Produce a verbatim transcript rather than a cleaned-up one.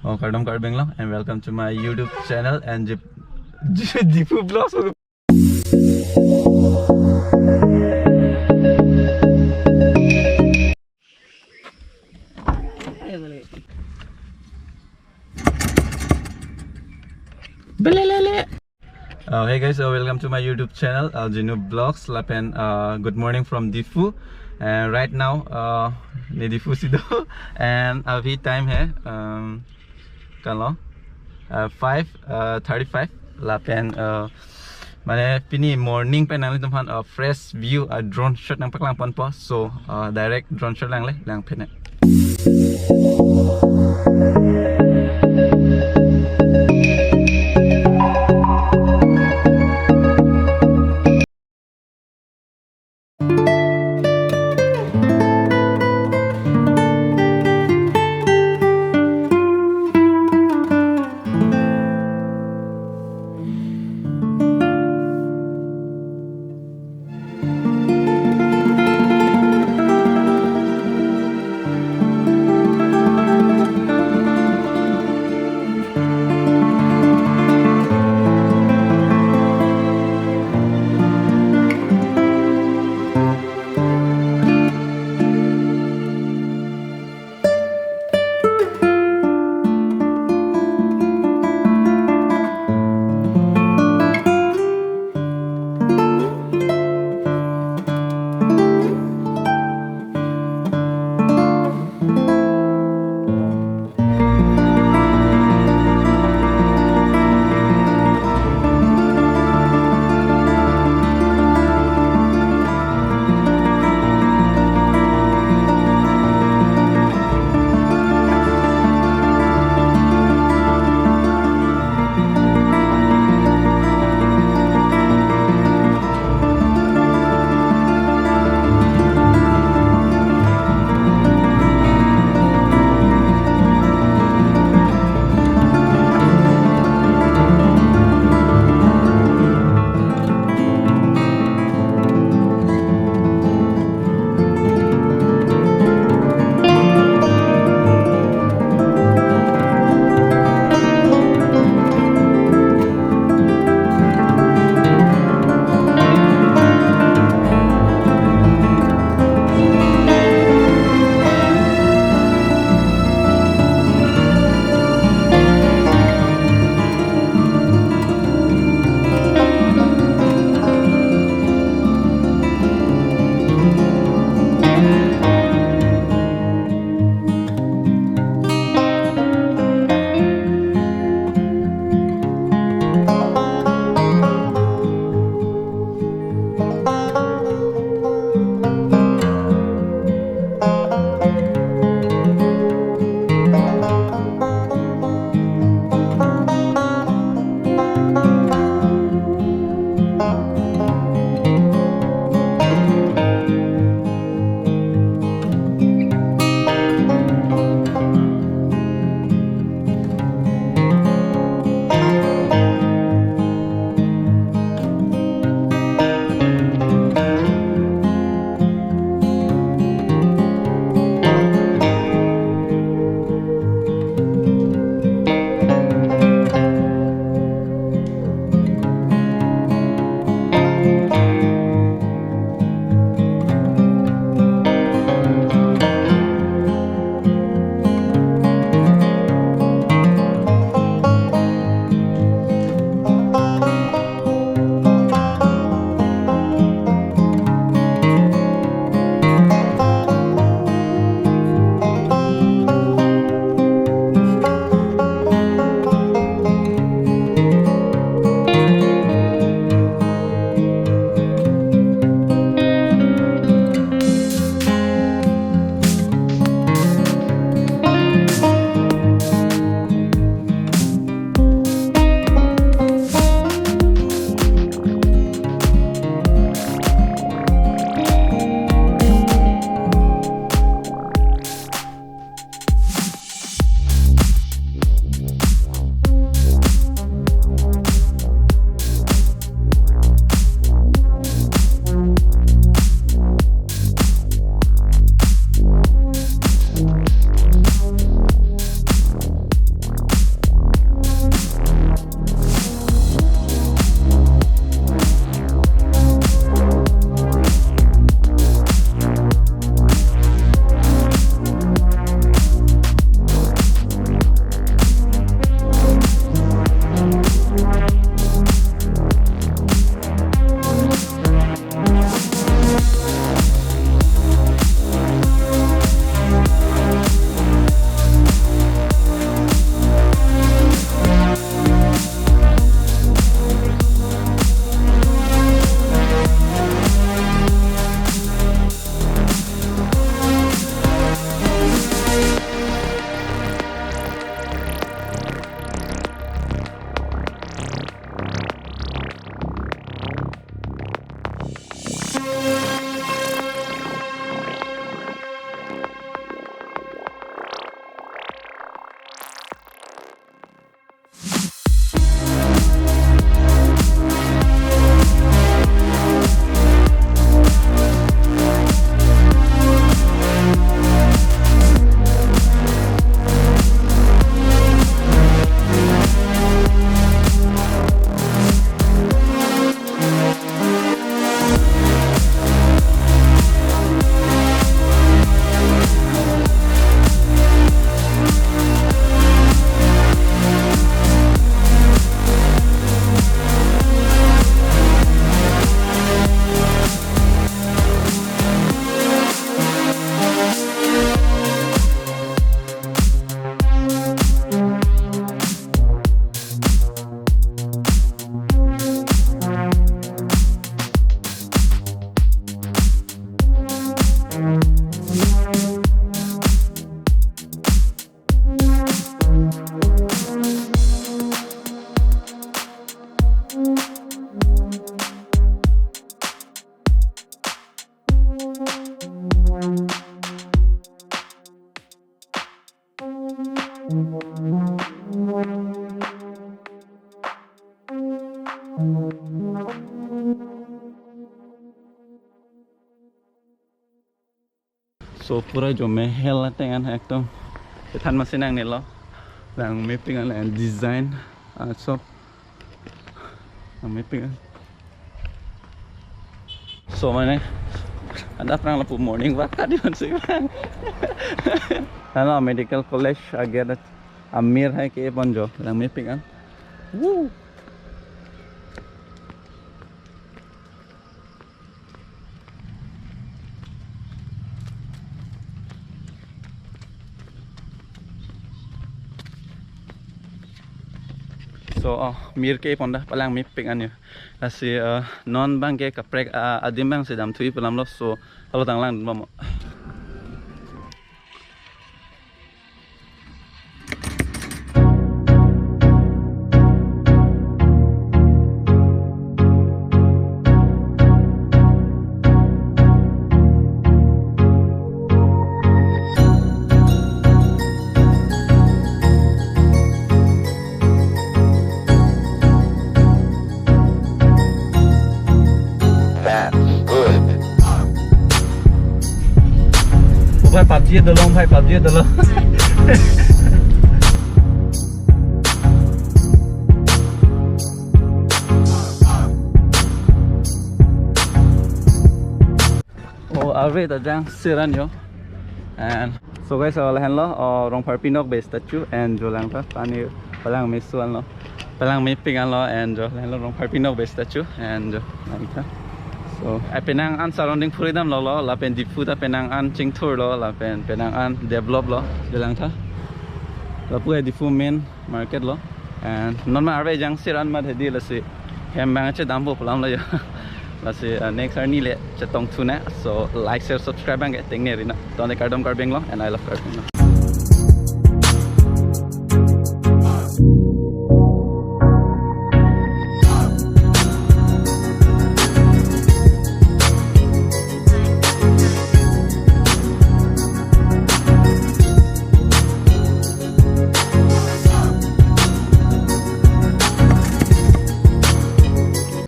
Oh, kardom Karbi Anglong, and welcome to my YouTube channel and Dip-, Diphu Vlogs. Belelele. Uh, hey guys, uh, welcome to my YouTube channel, uh, Jinu Vlogs, lapen, uh, good morning from Diphu. And right now, uh, ne Diphu si do, and abhi time hai, um, kalo, uh, five, uh, thirty-five, lapen, uh, mane pini morning pen nanglitumphan, uh, fresh view, uh, drone shot nangpaklang ponpo. So, uh, direct drone shot langle, lang pene. So pura jo mehel ateng an ekdom kethan masi nangnelo. Langmepik an, and design, ah, so langmepik an. So mane adap rang lapu morning walk kadi man si bang. Halo medical college agate amir hai ke pon jo langmepik an. Woo. So, oh, mir ke pon da palangmepik an yo. Lasi, eh, non bang ke kaprek, ah, adim bang si damthui pu alam lo, so, halo tanglang dun bom. That's good. Oh, bhai, PUBG dolo, bhai, PUBG dolo. Oh, arve ta jangsir an yo. And so guys, oh, lahenlo, oh, Rongpharpi Nokbe statue and jo langtha pani palangmeso anlo. Palangmepik anlo and jo lahenlo Rongpharpi Nokbe statue and jo langtha. So, eh, penang an surrounding phuridamlo lo, lapen Diphu ta penang an chingthurlo, lapen penang an developlo, jo langtha. Lapu ke Diphu main market lo. And non ma arve jangsir an mat hedi, lasi hem bang chedampo pu alam lo yo. Lasi, uh, next arni le chetongthu nang. So like, share, subscribe bang ke tengne ri nang. Tangte kardom Karbi Anglong and I love Karbi Anglong.